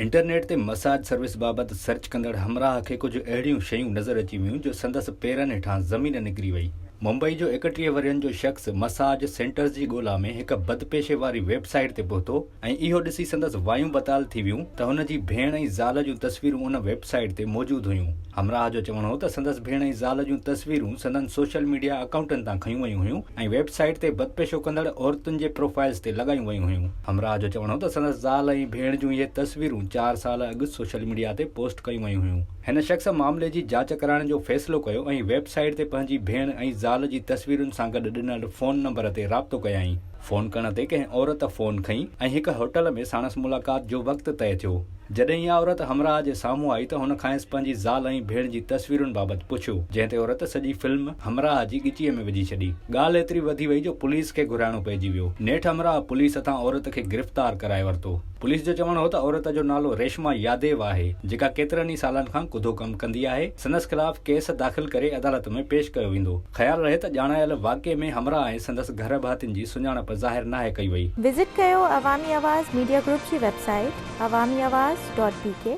Internet تي massage service بابت search ڪندڙ همراهه کي ڪجهه اهڙيون شيون نظر اچي ويون جو سندس پيرن هيٺان زمين نڪري وئي. ممبئي جو 31 ورهين جو شخص مساج سينٽرز جي ڳولا ۾ هڪ بدپيشي واري ويب سائيٽ تي پهتو ۽ اهو ڏسي سندس وايون بتال ٿي ويون ته هن جي ڀيڻ ۽ زال جون تصويرون ان ويب سائيٽ تي موجود هيون. همراهه جو چوڻ هو ته سندس ڀيڻ ۽ زال جون تصويرون سندن سوشل ميڊيا اڪائونٽن تان کنيون ويون هيون ۽ ويب سائيٽ تي بدپيشو ڪندڙ عورتن جي پروفائلز تي لڳايون ويون هيون. همراهه جو چوڻ هو ته سندس زال ۽ ڀيڻ جون اهي تصويرون چار سال اڳ سوشل ميڊيا تي پوسٽ ڪيون ويون هيون. هن شخص معاملي جي جاچ ڪرائڻ جو فيصلو ڪيو ۽ ويب سائيٽ تي پنهنجي ڀيڻ ۽ زال جي تصويرن سان گڏ ڏنل فون نمبر تي رابطو ڪيائين. فون ڪرڻ تي ڪنهن عورت فون کنئي ۽ هڪ هوٽل ۾ ساڻس ملاقات جو وقت طئي ٿيو. جڏهن اها عورت همراهه جي سامهون آئي ته هن کانئس پنهنجي زال ۽ ڀيڻ جي تصويرن بابت پڇيو، جنهن تي عورت سڄي فلم همراهه جي ڳچيء ۾ وجهي ڇڏي. ڳالهه ايتري وڌي وئي جو پوليس کي گهرائڻو پئجي ويو. نيٺ همراهه پوليس هٿان عورت کي گرفتار ڪرائي ورتو. پوليس جو چوڻ هو ته عورت جو نالو ريشما ياديو آهي، جيڪا ڪيترن ئي سالن کان ڪڌو ڪم ڪندي آهي، سندس خلاف ڪيس داخل ڪري عدالت ۾ پيش ڪيو ويندو. خيال رهي ته ڄاڻايل واقعي ۾ همراهه ۽ سندس گهر ڀاتين جي سڃاڻپ ظاهر ناهي ڪئي وئي. وزٽ ڪيو عوامي آواز ميڊيا گروپ جي website Awami Awaz dot B K.